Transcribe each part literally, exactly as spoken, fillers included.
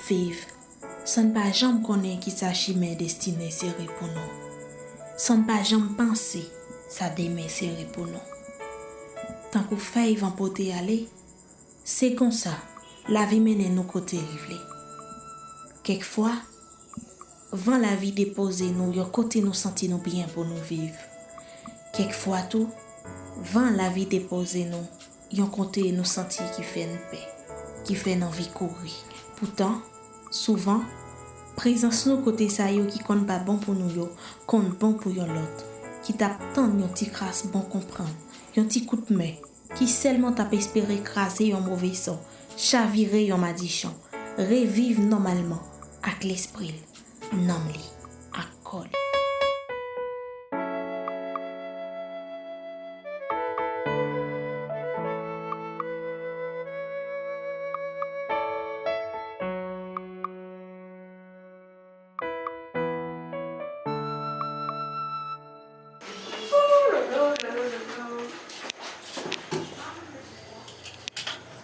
viv san n pa janm konnen kisa chimen destine sere pou nou, san n pa janm panse sa demen sere pou nou. Tankou fèy van pote ale, se konsa lavi mennen nou kote li vle. Kèk fwa, van lavi depoze nou yon kote nou santi nou byen pou nou viv. Kèk fwa tou, van lavi depoze nou yon kote nou santi ki fè n pè, ki fè n anvi kouri. Poutan, souvan, prezans nou kote sa yo ki konn pa bon pou nou yo konn bon pou yon lòt, ki t ap tann yon ti kras bon konprann, yon ti kout men, ki sèlman t ap espere kraze yon move sò, chavire yon madichon, reviv nòmalman ak lespri l, nanm li, ak kò l.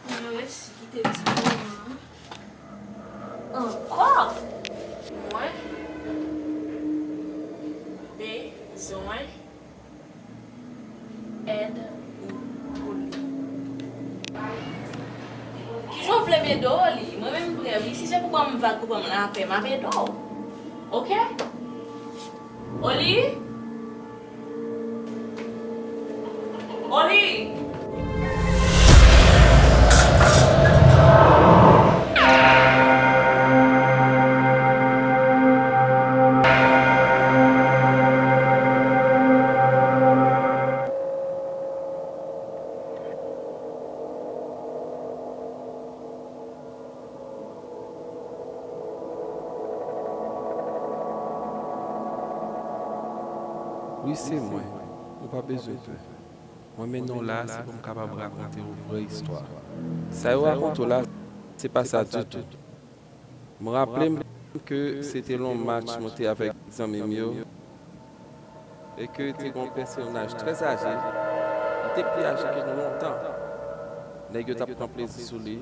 Mwen resi kite ti moman an ankò. Mwen bezwen èd ou pou li. Kijan w vle m ede w, Oli? Mwen menm m prè wi. Si se pou ban m vag, pou ban m lapè, m ap ede w. Oke? Oli? Oli? Wi, se mwen. Ou pa bezwen pè. Mwen mennen w la a, se pou m kapab rakonte w vrè istwa a. Sa yo rakonte w la, se pa sa ditou. Mwen raple m ke se te yon match mwen te avèk zanmi m yo, e ke te gen yon pèsonaj trè aje, li te pi aje ke nou lontan. Nèg yo t ap pran plezi sou li,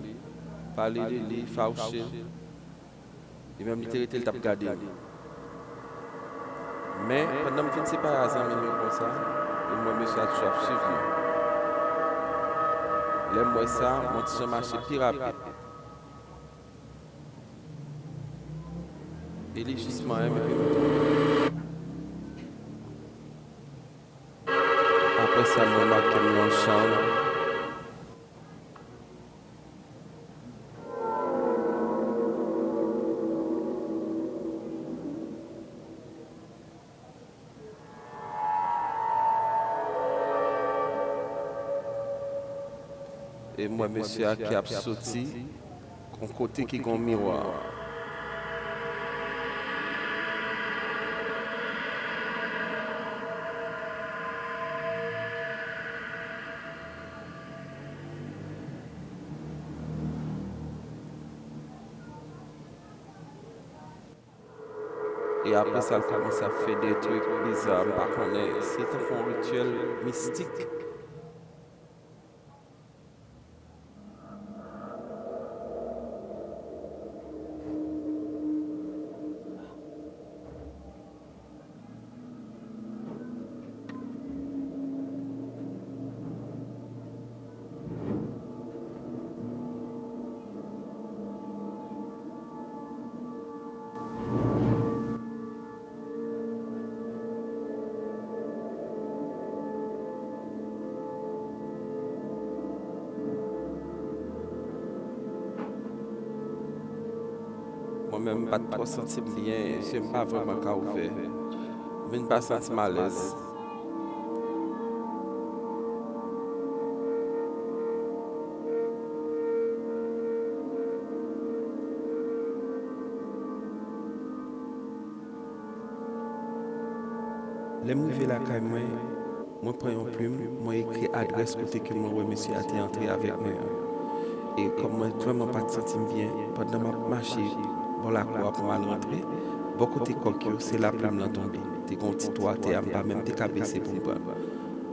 pale de li, fawouche l. Li menm, li te rete, li t ap gade m. Men, pandan m fin separe a zanmi m yo konsa, e m wè mesye a toujou ap swiv mwen. Lè m wè sa, m wè ti jan mache pi rapid. E li jis manyen m epi m tonbe. Apre sa, m remake m nan yon chanm. E m wè mesye a ki ap soti yon kote ki gen yon miwa. E apre sa, l kòmanse ap fè de trik biza, m pa konnen, se tankou yon rityèl mistik. Mwen menm, m pa t twò santi m byen, je m pa vrèman ka ouvè. M vin pa santi m alèz. Lè m rive lakay mwen, mwen pran yon plim, mwen ekri adrès kote ke mwen wè mesye a te antre avèk mwen an. E kòm mwen vrèman pa t santi m byen, pandan m ap mache bò lakou a pou m al rantre, bò kote kòk yo, se la plim lan tonbe. Te gen yon ti twou atè a, m pa menm te ka bese pou m pran l.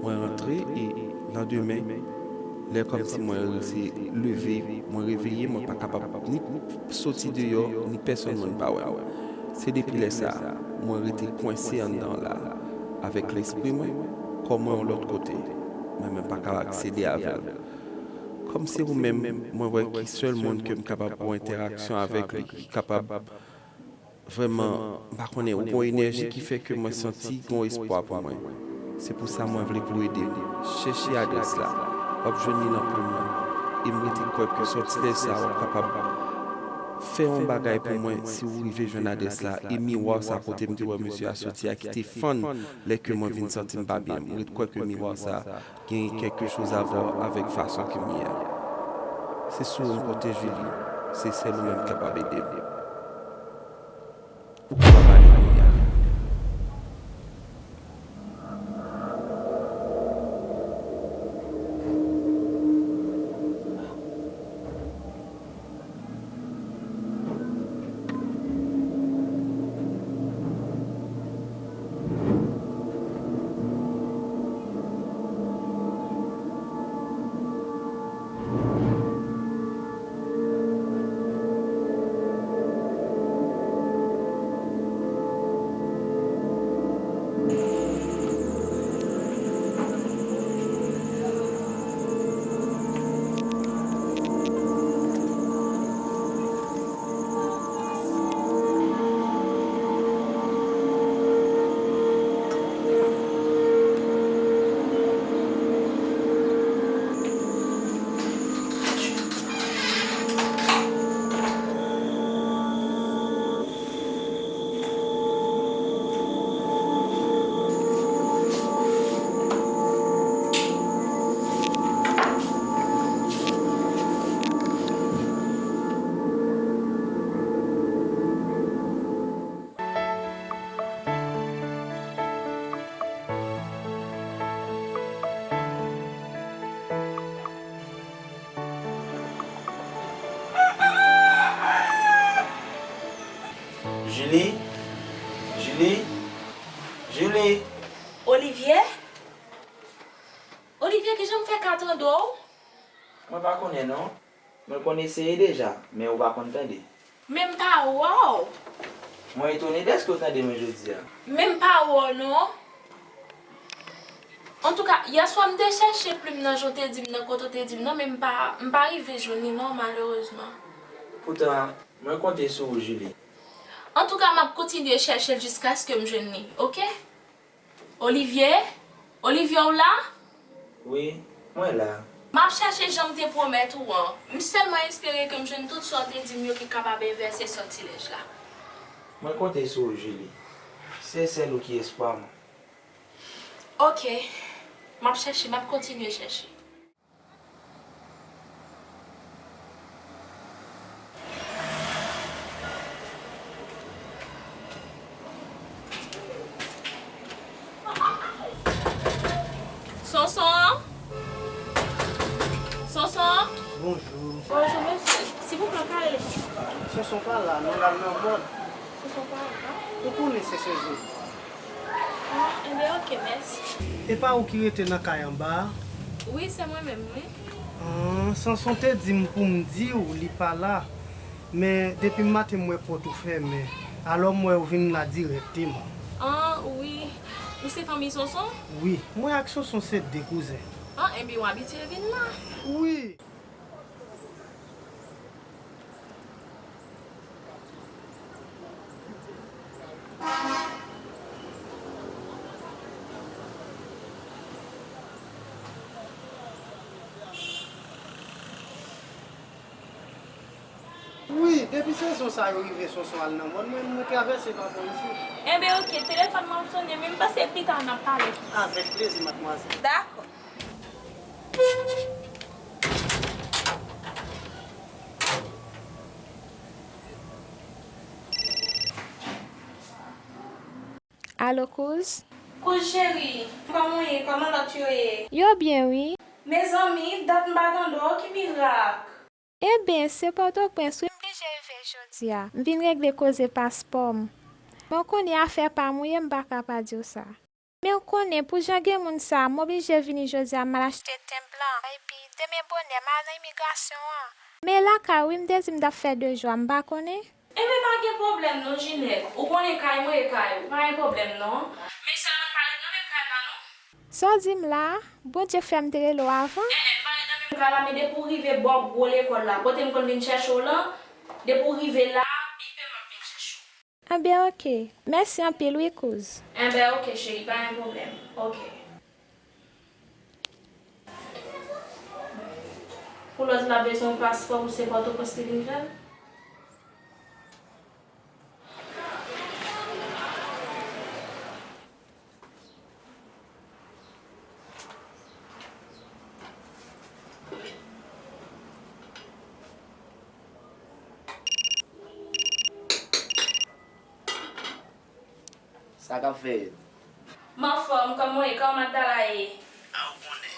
Mwen rantre e landemen, Lè kòmsi mwen resi leve, mwen reveye, mwen pa kapab ni soti deyò, ni pèsonn moun pa wè m. Se depi lè sa a, mwen rete kwense anndan la, avèk lespri mwen, kò mwen yon lòt kote, men mwen pa ka aksede avè l. Kòm se ou menm, mwen wè ki sèl moun ke m kapab gen entèraksyon avèk li, ki kapab vrèman, m pa konnen, ou gen yon enèji ki fè ke mwen santi gen yon espwa pou mwen. Se pou sa mwen vle pou ede m. Chèche adrès la. W ap jwenn li nan plim lan. E m rete kwè ke sòtilèj sa a w ap kapab fè yon bagay pou mwen si w rive jwenn adrès la. E miwa sa kote m te wè mesye a soti a ki te fann lè ke mwen vin santi m pa byen. M ret kwè ke miwa sa genyen kèlke choz a vwar avèk fason ke m ye a. Se sou ou m konte, Julie. Se sèl ou menm ki kapab ede m. Ou kapab ale kounye a. Julie? Julie? Julie? Olivier? Olivier, kijan m fè ka tande w? Mwen pa konnen non. Mwen konn eseye deja, men ou pa konn tande. Men m pa wè w. Mwen etone dèske w tande mwen jodi a. Men m pa wè w non. Antouka, yèswa m te chèche plim nan jan w te di m nan, kote w te di m nan, men m pa, m pa rive jwenn li non, malerezman. Poutan, mwen konte sou ou, Julie. Antouka, m ap kontinye chèche l jiskaske m jwenn li, oke? Olivier? Olivier, w la? Wi, mwen la. M ap chèche jan m te pwomèt ou an. M sèlman espere ke m jwenn tout sa w te di m yo ki kapab envèse sòtilèj la. Mwen konte sou ou, Julie. Se sèl ou ki espwa mwen. Oke. M ap chèche, m ap kontinye chèche. Sonson? Sonson? Bonjou. Bonjou, mesye. Silvouplè, ou ka rele Sonson? Sonson pa la, non, l al nan mòn. Sonson pa la? Ou konnen se sezon. Ah, enben, oke, mèsi. E pa ou ki rete nan kay anba a? Wi, se mwen menm, wi. Ah, Sonson te di m pou m di w li pa la. Men, depi m maten m wè pòt ou fèmen. Alò m wè w vin la dirèkteman. Ah, wi. Ou se fanmi Sonson? Wi, mwen ak Sonson se de kouzen. Ah, enben, w abitye vin la? Wi. Wi, depi sezon sa yo rive, Sonson al nan mòn, mwen, mwen travèse pa bò isit. Enben, oke, telefòn mwen ap sonnen, men m panse pita n ap pale. Avèk plezi, madmwazèl. Dakò. Alo, kouz? Kouz cheri, kòman w ye? Kòman lòt yo ye? Yo byen, wi. Mezanmi, dat m pa tande w, ki mirak? Enben, se Pòtoprens, wi, m blije rive jodi a. M vin regle koze paspò m. Men w konnen afè pa m, wi, e m pa ka pa di w sa. Men w konnen, pou jan gen moun sa a, m oblije vini jodi a, m al achte ten blan, epi demen bonè, m al nan imigrasyon an. Men lakay, wi, m te di m t ap fè de jou a, m pa konnen. Enben, pa gen pwoblèm non, Jinèt. Ou konnen kay mwen e kay ou. Pa gen pwoblèm non. Men sèlman n pa ret nan menm kay la non. Sa w di m la a? Bondye fè m te rele w avan. Enhen, n pa ret nan menm kay la, men depi w rive bò gwo lekòl la, kote m konn vin chèche w lan, depi w rive la, bipe m ap vin chèche w. Enben, oke. Mèsi anpil, wi, kouz. Enben, oke, cheri, pa gen pwoblèm. Oke. Pou lòt la bezwen yon paspò pou se Pòtoprens li vin fè l? Sa k ap fèt? M anfòm, kòman w ye? Kòman Magdala ye? A, ou konnen.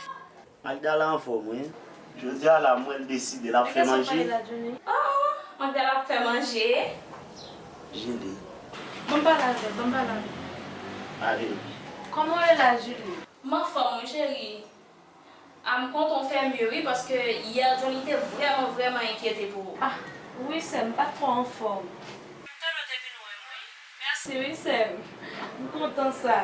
Magdala anfòm, wi. Jodi a la, m wè l deside l ap fè manje. De kisa w pale la, Johnny? Oh, Magdala ap fè manje? Jili. Ban m pale avè l, ban m pale avè l. Ale. Kòman w ye la, Jili? M anfòm, wi, cheri. A, m kontan w fè mye, wi, paske yè Johnny te vrèman, vrèman enkyete pou ou. A, wi, sè m, m pa t twò anfòm. M tande w te vin wè m, wi. Mèsi, wi, sè m. M kontan sa.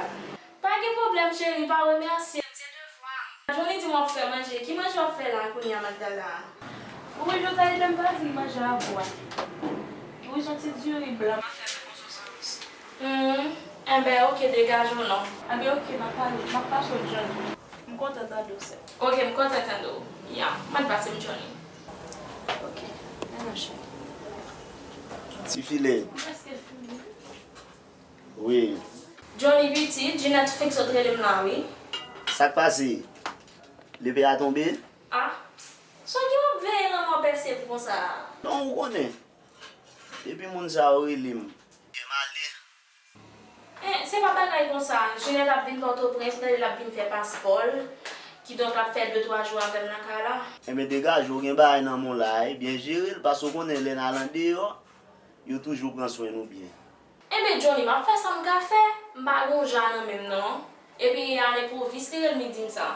Pa gen pwoblèm, cheri, pa remèsye m, se devwa m. Johnny di m w ap fè manje. Ki manje w ap fè la kounye a, Magdala? Wi, Jotaïda, m pa di l manje a bwat. Wi, se yon ti diri blan m ap fè avèk yon sos anwis. Hmm, enben, oke, degaje w non. Enben, oke, m ap pale, m ap pase w Johnny. M kontan tande w, sè. Oke, m kontan tande w. Ya, mèt pase m Johnny. Oke, men non, cheri. Ti filè. M prèske fini. Wi. Johnny pitit, Jinèt fenk sot rele m la, wi. Sa k pase? Lepè a tonbe? A, sa w gen w ap veye lanmò pèse pou konsa a? Non, ou konnen. Depi moun sa yo rele m, kè m ale. Eh, se pa bagay konsa. Jinèt ap vin Pòtoprens, m tande l ap vin fè paspò l. Kidonk, l ap fè de twa jou avè m nan kay la. Enben, degaje w, gen bagay nan men w la, e byen jere l, paske w konnen lè n al andeyò, yo toujou pran swen nou byen. Enben, Johnny, m ap fè sa m ka fè. M pa gen yon ja nan men m non. Epi, a lenpovis, li rele m, li di m sa.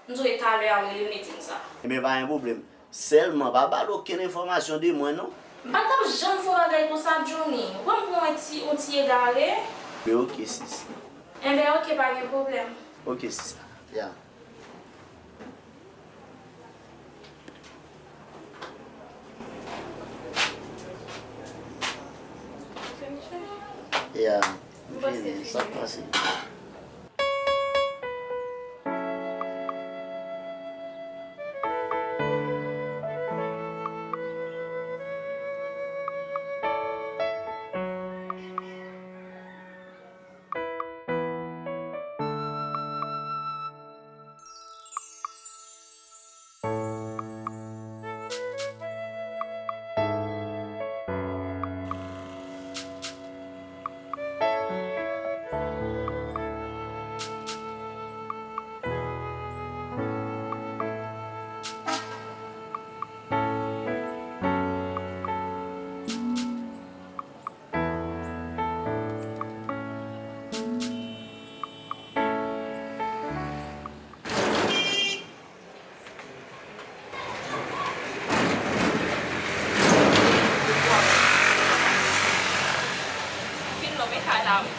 M di w e talè a, w rele m, li di m sa. Enben, pa gen pwoblèm. Sèlman, pa ba l okenn enfòmasyon de mwen, non. M pa t ap janm fè yon bagay konsa, Johnny. Ou wè m pran yon ti, yon ti egare. Men oke, sis. Enben, oke, pa gen pwoblèm. Oke, sis. Ya. Ya, m fini. Sa k pase? Fin lonmen kay la, wi.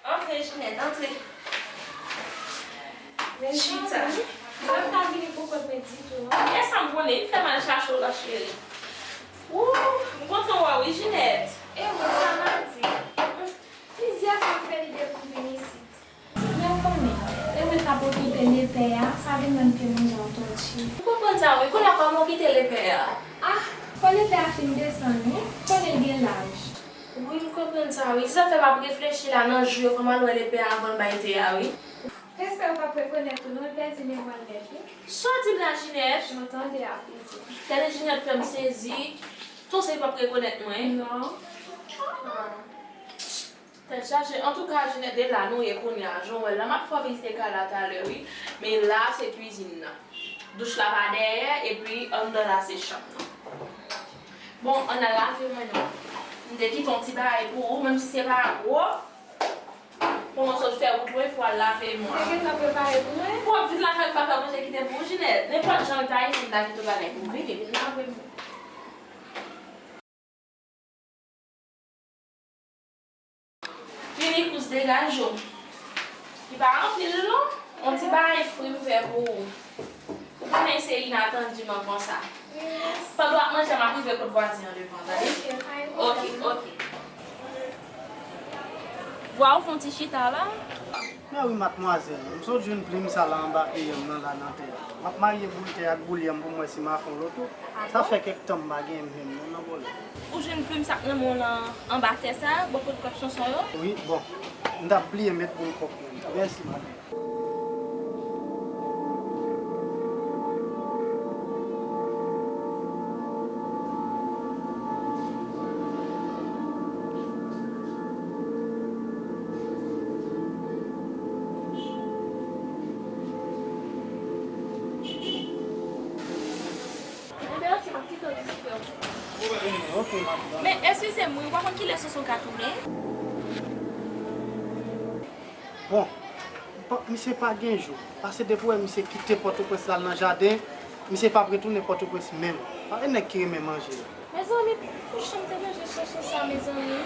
Antre, Jinèt, antre. Chita. Mwen pa vini pou kont mwen ditou, non. E sa m konnen, li fè m al chache w la, cheri. Wou, m kontan wè w, wi, Jinèt. E mwen, sa m a di. Plizyè fwa m fè lide pou m vin isit. Men w konnen, e mwen k ap okipe lepè a, sa vin rann ke manje a tòti. M konprann sa, wi. Kounye a, kòman w kite lepè a? Ah, fò lepè a fin desann, wi. Konnen l gen laj. Wi, m konprann sa, wi. Se sa k fè m ap reflechi la, nan jou yo, fò m al wè lepè a avan l bay tè a, wi. Pèsè yo p ap rekonèt ou, non, l pèdi memwa l nèt, wi. Sa w di m la, Jinèt? Jan w tande a, piti. Tande Jinèt fè m sezi. Ton sezi p ap rekonèt mwen. Non. Ah. Tèt chaje. Antouka, Jinèt, e la nou ye kounye a. Jan w wè l la, m ap fè w vizite kay la talè, wi. Men la, se kwizin nan. Douch la pa dèyè, epi anndan la, se chanm nan. Bon, ann al lave men nou. M te kite yon ti bagay pou ou, menm si se pa gwo. Kòman w sot fè wout mwen, fò w al lave men w. Te gentan prepare pou mwen. Bon, vin lakay m pa fè manje kite pou ou, Jinèt. Nenpòt jan l ta ye, m ta kite w bagay pou m. Vini, vin lave men w. Vini, kous, degaje w. Li pa anpil non. Yon ti bagay fri m fè pou ou. Ou konnen se inatandi mwen konsa. Pandan w ap manje, m ap rive kot vwazen an devan, tande? Ok, pa gen pwoblèm. Ok, ok. Vwa ou fè yon ti chita la. Mèwi, madmwazèl, m sot jwenn plim sa la anba pye m nan la nan tè a. M ap marye boul tè ak boul yanm pou m wè si m a fè yon loto. Sa fè kèk tan m pa genyen m menm non nan bòlèt. Ou jwenn plim sa k nan men w lan anba tè sa, bò kote kòk Sonson yo? Wi, bon, m t ap bliye met boul kòk mwen. Mèsi, madanm. Enben, ok, m ap kite w diskite, ok? Ok, m ap. Men, eskize m, wi, ou pa konn kilè Sonson ka tounen? Bon, pa, misye pa gen jou. Paske depi w wè misye kite Pòtoprens la nan jaden, misye p ap retounen Pòtoprens menm. Pa gen nèg ki renmen manje. Mezanmi, pou jan m te manje Sonson sa, mezanmi.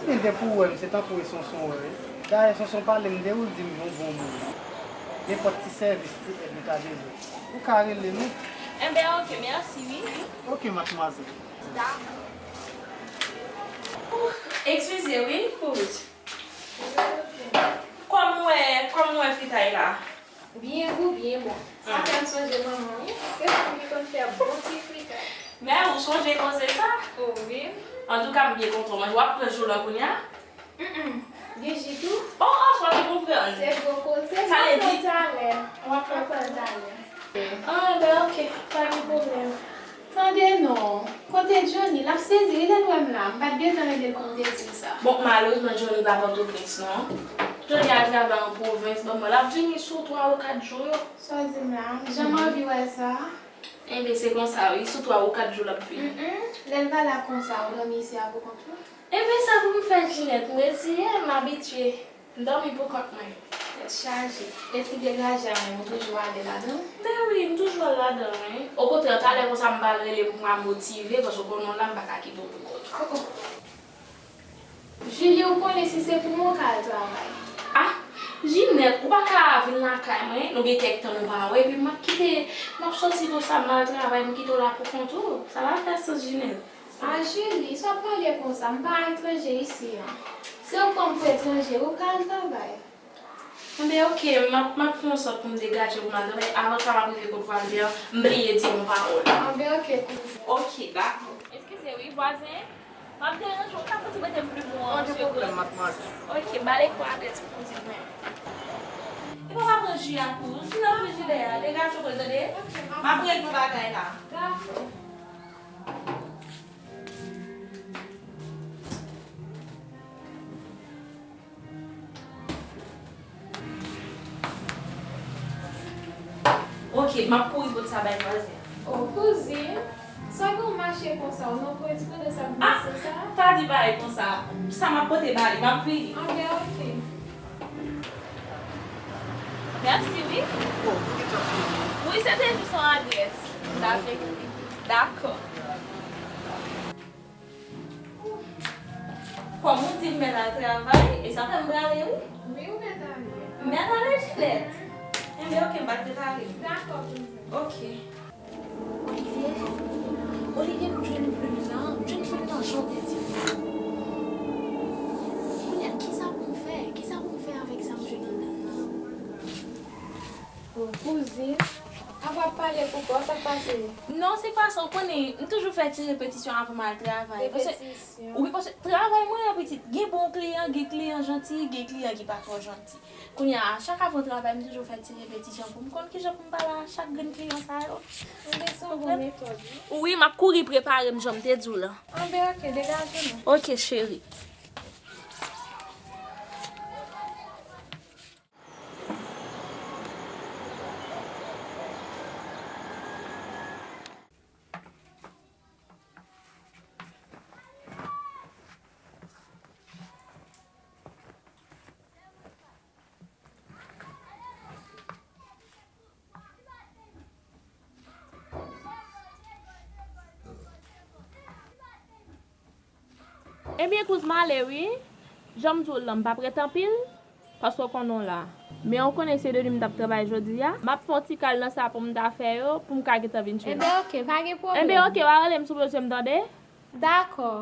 Ebyen, depi w wè m, se tankou e Sonson w wè, wi. Dayè, Sonson pale m de ou, l di m yon bon moun. Nenpòt ti sèvis, ti èd ou ta bezwen, ou ka rele m, wi. Enben, ok, mèsi, wi. Ok, madmwazèl. Dakò. Eskize, wi, Kouz. Kòm w wè, kòm w wè fritay la? Byen gou, byen bon. Sa fè m sonje manman m, wi. Se li menm ki konn fè bon ti fritay. Men ou sonje koze sa? O, wi. Antouka, m byen kontan w manje. W ap pran jou la kounye a? Mm, mm. Gen ji tou? O, o, sa te konprann. Se gwo koze. Sa vle di talè. W ap pran talè. Ah, ben, ok. Pa gen pwoblèm. Tande non. Kote Johnny? L ap sezi, wi, lè l wè m la. M pa t gentan rele l pou m te di l sa. Bon, malerezman, Johnny pa Pòtoprens, non. Johnny al travay an pwovens, bon, l ap vini sou twa ou kat jou yo. Sa w di m la? Jan m anvi wè sa. Enben, se konsa, wi. Sou twa ou kat jou l ap vini. Mm, mm. Lè l pa la konsa, ou dòmi isi a pou kont ou? Enben, sa pou m fè, Jinèt? M reziyen, m abitye. M dòmi pou kont mwen. Tèt chaje. E ti degaje a menm, ou toujou ale ladan l? Men wi, m toujou al ladan l, wi. Okontrè, talè konsa m pral rele m pou m al motive, paske w konnen w la, m pa ka kite w pou kont ou. Oh, oh. Julie, ou konnen si se pou mwen ou ka al travay. Ah, Jinèt, ou pa ka vin lakay mwen, nou gen kèk tan nou pa wè, epi m ap kite, m ap soti konsa, m al travay, m kite w la pou kont ou. Sa pa fè sans, Jinèt. Ah, Julie, sa w ap pale konsa? M pa etranje isi an. Si yo pran m pou etranje, ou ka al travay. Enben, ok, m ap, m ap fè yon sòt pou m degaje pou m al travay. Avan sa, m ap rive kot vwazen an, m bliye di yon pawòl. Enben, ok, kouzin. Ok, dakò. Eskize wi, vwazen. M ap deranje w, ou ka fouti prete m plim ou an, yon segonn? Pwoblèm, madmwazèl. Ok, ba l ekri adrès pou kouzin mwen. Epa w pa pran ji a, kouz. Ji nan frijidè a, degaje w, tande? M ap regle yon bagay la. Dakò. Ok, m ap kouri pot sa bay vwazen an. O, kouzin, sa gen w mache konsa, ou nan kwen ti pandan sa ap glise sa? Ah, pa di bagay konsa. Sa m ap pote ba li, m ap vini. Anben, ok. Mèsi, wi. O, ou gentan fini? Wi, se te jis yon adrès. M t ap ekri. Dakò. Kòm ou di m mèt al travay, e sa fè m prale, wi. Wi, ou mèt ale. M mèt ale, Jinèt? Enben, ok, m pa t prepare. Dakò, kouzin. Ok. Olivier, Olivier, m jwenn plim nan, m jwenn plim nan jan w te di m nan. Kounye a, kisa pou m fè? Kisa pou m fè avèk sa m jwenn anndan l nan? O, kouzin, apa w ap pale pou kò w, sa k pase? Non, se pa sa, ou konnen, m toujou fè ti repetisyon avan m al travay. Paske, repetisyon? Wi, paske travay mwen an, pitit, gen bon kliyan, gen kliyan janti, gen kliyan ki pa twò janti. Kounye a, chak avan travay, m toujou fè ti repetisyon pou m konn kijan pou m pale a chak grenn kliyan sa yo. Anben, se yon bon metòd, wi. Wi, m ap kouri prepare m, jan m te di w lan. Anben, ok, degaje nou. Ok, cheri. Ebyen, kouz, m ale wi. Jan m di w lan, m p ap ret anpil, paske w konnen w la. Men w konnen se de nwi m t ap travay jodi a. M ap fè yon ti kal nan sa pou m ta fè yo, pou m ka gentan vin chita. Enben, oke, pa gen pwoblèm. Enben, oke, w a rele m si w bezwen m, tande? Dakò.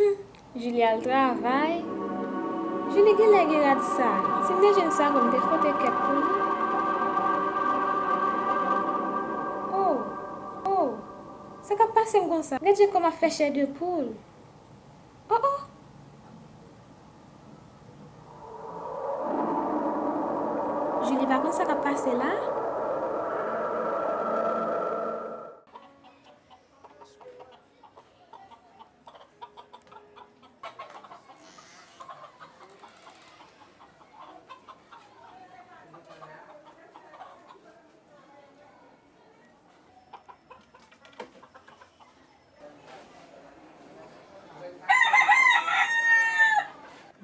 Hum, Julie al travay. Julie genlè gen rad sa. Si m te jwenn savon, m te fwote kèk pou li. Oh, oh, sa k ap pase m konsa? Gad jan kò m ap fè chè de poul. Oh, oh! Julie pa konn sa k ap pase la.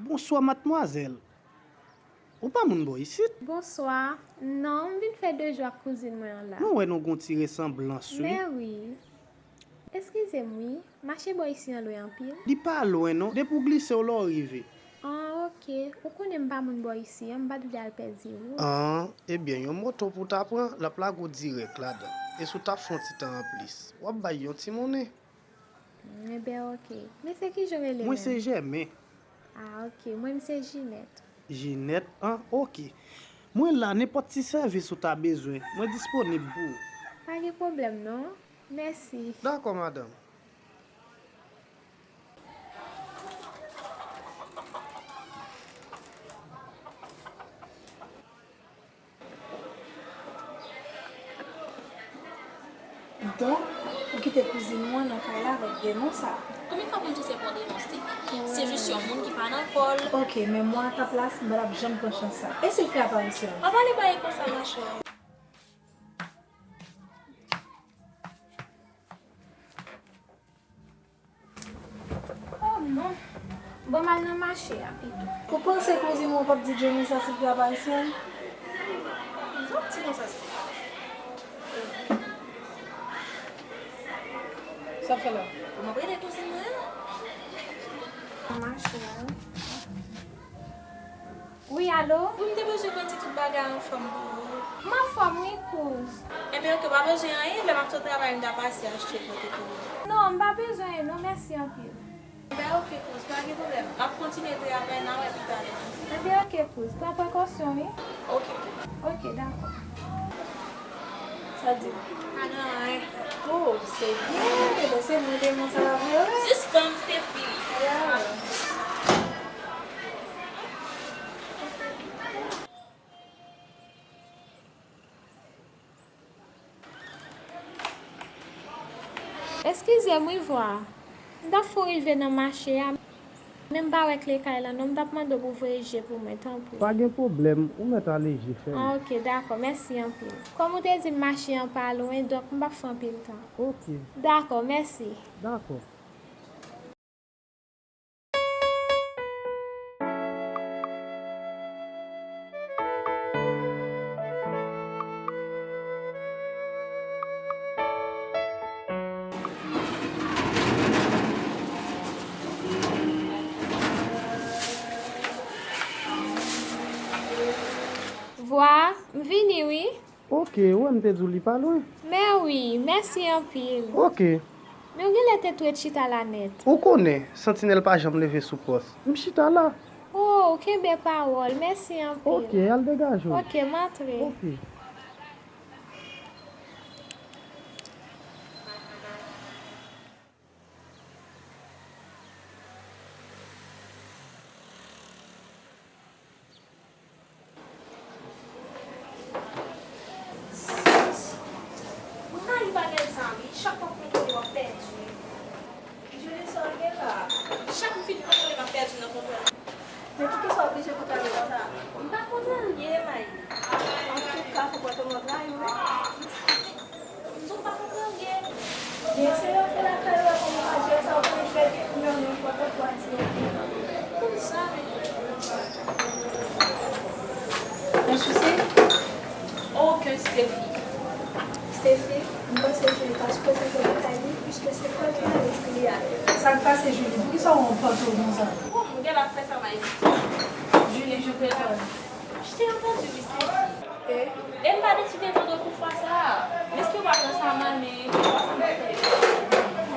Bonswa, madmwazèl. Ou pa moun bò isit? Bonswa. Non, m vin fè de jou ak kouzin mwen an la. Mwen wè nou gon ti resanblans, wi. Men wi. Eskize m, wi. Mache bò isi an lwen anpil? Li pa lwen, non. Depi w glise, w la w rive. Ah, oke. Ou konnen m pa moun bò isi an, m pa t vle al pèdi wout. Ah, ebyen, yon moto pou w ta pran, l ap lage w dirèk ladan. E si w ta fè yon ti tan anplis, w ap bay yon ti monnen. Mm, enben, oke. Mesye, kijan w rele menm? Mwen se Jèmen. Ah, oke. Mwen, m se Jinèt. Jinèt, an? Oke. Mwen la, nenpòt ti sèvis ou ta bezwen, mwen disponib pou ou. Pa gen pwoblèm, non. Mèsi. Dakò, madanm. Donk, ou kite kouzin mwen nan kay la avèk demon sa. Konbyen fwa pou m di w se pa yon demon, Stevie? Se jis yon moun ki pa nan kò l. Oke, men mwen a ta plas, m pa t ap janm pran chans sa. E si l fè aparisyon? Pa pale bagay konsa, ma chère. Oh non! Bon, m al nan mache a pito. Ou panse kouzin mwen p ap di Johnny sa si l fè aparisyon? Sa w di konsa, se pa. Sa w fè la? M ap rele kouzin mwen an. Nan mache a. Wi, alo? Wi, m te bezwen mete tout bagay anfòm pou ou. M anfòm, wi, kouz. Enben, oke, pa bezwen anyen. Lè m ap sot travay, m ta pase achte pote pou ou. Non, m pa bezwen anyen, non, mèsi anpil. Enben, oke, kouz, pa gen pwoblèm. M ap kontinye travay, n a wè pi talè. Enben, oke, kouz, pran prekosyon, wi. Oke. Oke, dakò. Sa di? Pa gen anyen. Oh, se byen, ebyen se mwen demon sa la vre, wi. Sispann, Steffi. Yeah. Eskize m wi, vwa. M t ap fè w rive nan mache a, men m pa wè kle kay la non, m t ap mande w pou w voye je pou mwen, tanpri. Pa gen pwoblèm, ou mèt ale je fèmen. Ah, oke, dakò, mèsi anpil. Kòm ou te di m mache an pa lwen, donk m p ap fè anpil tan. Oke. Dakò, mèsi. Dakò. Vwa, m vini wi. Oke, ou wè m te di w li pa lwen. Men wi, mèsi anpil. Oke. Men w genlè te tou ret chita la nèt. Ou konnen, santinèl pa janm leve sou pòs. M chita la. Oh, ou kenbe pawòl. Mèsi anpil. Oke, al degaje w. Oke, m antre. Oke. Mwen rayi bagay sa wi, chak fwa w kontwole w ap pèdi. Julie, sa w gen la? Chak m fin kontwole m ap pèdi nan kontwòl. Men poukisa w oblije kontwole konsa? M pa konn anyen, Mayi. Antouka, Sa k pase, Julie? Poukisa w an panto konsa? Bon, m gen la fè sa, Maïs. Julie, je préfère. Je t'ai entendu, Mister. E? E m pa deside tande pou fwa sa a. Mesye, w ap nan sa mal, men fwa sa m ap tande.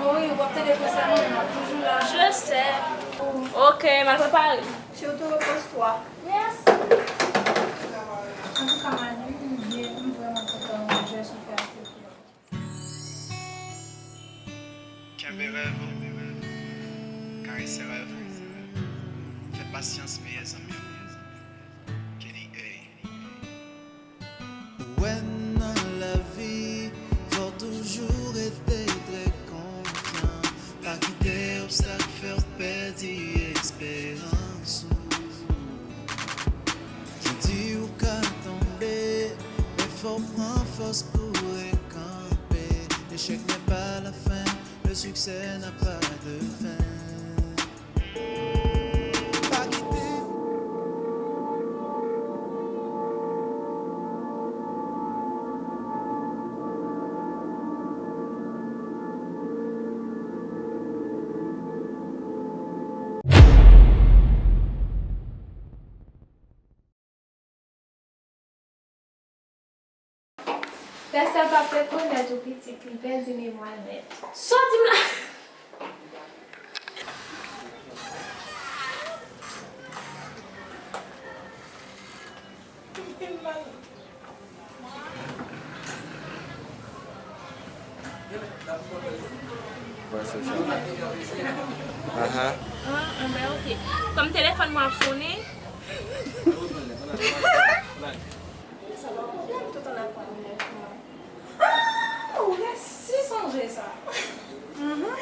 Wi, w ap tande pou sa, men m ap toujou la. Je sais. Ok, m al prepare. Surtout repose-toi. Merci. Antouka, Maïs, m vrèman kontan jès ou fè ak yo. Kenbe rèv ou, karese rèv ou. Fè pasyans meyè zanmi w. Kenny A. Ou wè nan lavi, fò w toujou rete trè konfyan. Pa kite obstak fè w pèdi esperans ou. Jodi ou ka tonbe, men fò w pran fòs pou rekanpe. L'échec n'est pas la fin, le succès n'a pas de fin. Pa kite. Pè sa p ap rekonèt ou pitit, li pèdi memwa l nèt. Sa w di m la? Wè, se sa. Ahan. Ah, ah, ben, ok. Kòm telefòn mwen ap sonnen. Ah, ou resi sonje sa. Mhm.